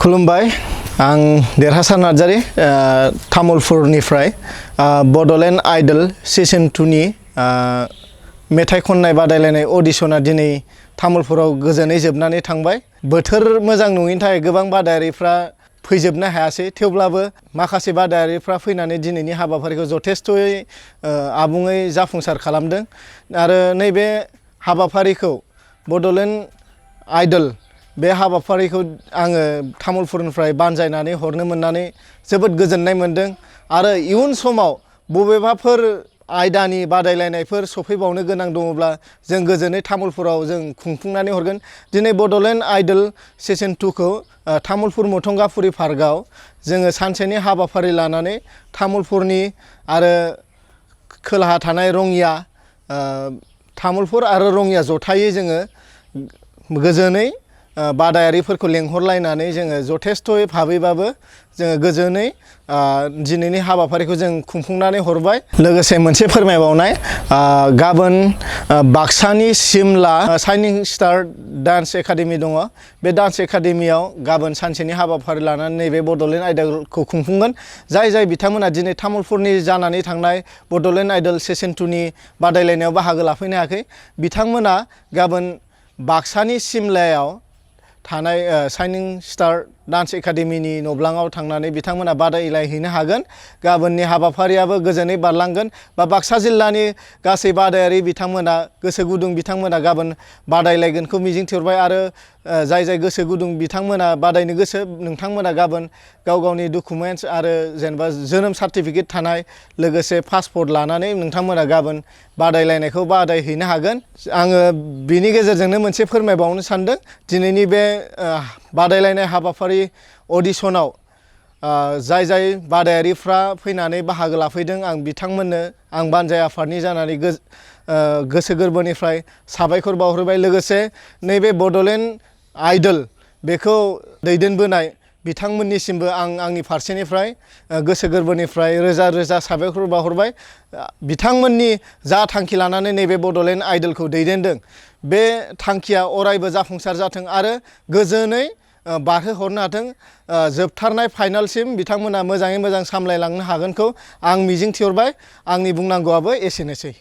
खुलुमबाय आं देरहासार नार्जारी तामुलपुरनिफ्राय बड'लेण्ड आइडल सीजन 2 नि मेथाइ खननाय बादायलायनाय अडिशना दिनै तामुलपुराव गोजोनै जोबनानै थांबाय। बोथोर मोजां नङिनि थाखाय गोबां बादायारिफ्रा फैजोबनो हायासै, थेवब्लाबो माखासे बादायारिफ्रा फैनानै दिनैनि हाबाफारिखौ जथेस्थ'यै आबुङै जाफुंसार खालामदों आरो नैबे हाबाफारिखौ बड'लेण्ड आइडल बे हाबाफारिखौ आङो तामुलपुरनिफ्राय बानजायनानै हरनो मोननानै जोबोद गोजोननाय मोनदों आरो इयुन समाव बबेबाफोर आयदानि बादायलायनायफोर सफैबावनो गोनां दङब्ला जों गोजोनै तामुलपुराव जों खुंफुंनानै हरगोन। दिनै बड'लेण्ड आइडल सीजन 2 खौ तामुलपुर मथंगाफुरि पार्कआव जोङो सानसेनि हाबाफारि लानानै तामुलपुरनि आरो खोलाहा थानाय रङिया, तामुलपुर आरो रङिया जथायै जोङो गोजोनै बादायारिफोरखौ लेंहरलायनानै जोङो जथेस्थ'यै भाबैबाबो जोङो गोजोनै दिनैनि हाबाफारिखौ जों खुंफुंनानै हरबाय। लोगोसे मोनसे फोरमायबावनाय, गाबोन बाक्सानि सिमला शाइनिं स्टार डान्स एकाडेमि दङ। बे डान्स एकाडेमियाव गाबोन सानसेनि हाबाफारि लानानै नैबे बड'लेण्ड आइडलखौ खुंफुंगोन। जाय बिथांमोना दिनै तामुलपुरनि जानानै थांनाय बड'लेण्ड आइडल सीजन 2 नि बादायलायनायाव बाहागो लाफैनो हायाखै, बिथांमोना गाबोन बाक्सानि सिमलायाव थानाय शाइनिं स्टार डान्स एकाडेमिनि नब्लाङाव थांनानै बिथांमोना बादायलायहैनो हागोन। गाबोननि हाबाफारियाबो गोजोनै बारलांगोन बा बाक्सा जिल्लानि गासै बादायारि बिथांमोना गोसो गुदुं बिथांमोना गाबोन बादायलायगोनखौ मिजिंथिहरबाय आरो जाय गोसो गुदुं बिथांमोना बादायनो गोसो, नोंथांमोना गाबोन गाव गावनि डकुमेन्ट्स आरो जेनेबा जोनोम सार्टिफिकेट थानाय लोगोसे पासपर्ट लानानै नोंथांमोना गाबोन बादायलायनायखौ बादायहैनो हागोन। आङो बिनि गेजेरजोंनो मोनसे फोरमायबावनो सानदों, दिनैनि बे बादायलायनाय हाबाफारि अडिशनाव जाय बादायारिफ्रा फैनानै बाहागो लाफैदों, आं बिथांमोननो आं बानजाय आफादनि जानानै गोसो गोरबोनिफ्राय साबायखर बावहरबाय। लोगोसे नैबे बड'लेण्ड आइडल बेखौ दैदेनबोनाय बिथांमोननिसिमबो आं आंनि फारसेनिफ्राय गोसो गोरबोनिफ्राय रोजा रोजा साबायखर बावहरबाय। बिथांमोननि जा थांखि लानानै नैबे बड'लेण्ड आइडलखौ दैदेनदों, बे थांखिया अरायबो जाफुंसार जाथों आरो गोजोनै बारहोहरनो हाथों। जोबथारनाय फाइनालसिम बिथांमोना मोजाङै मोजां सामलायलांनो हागोनखौ आं मिजिंथिहरबाय। आंनि बुंनांगौआबो एसेनोसै।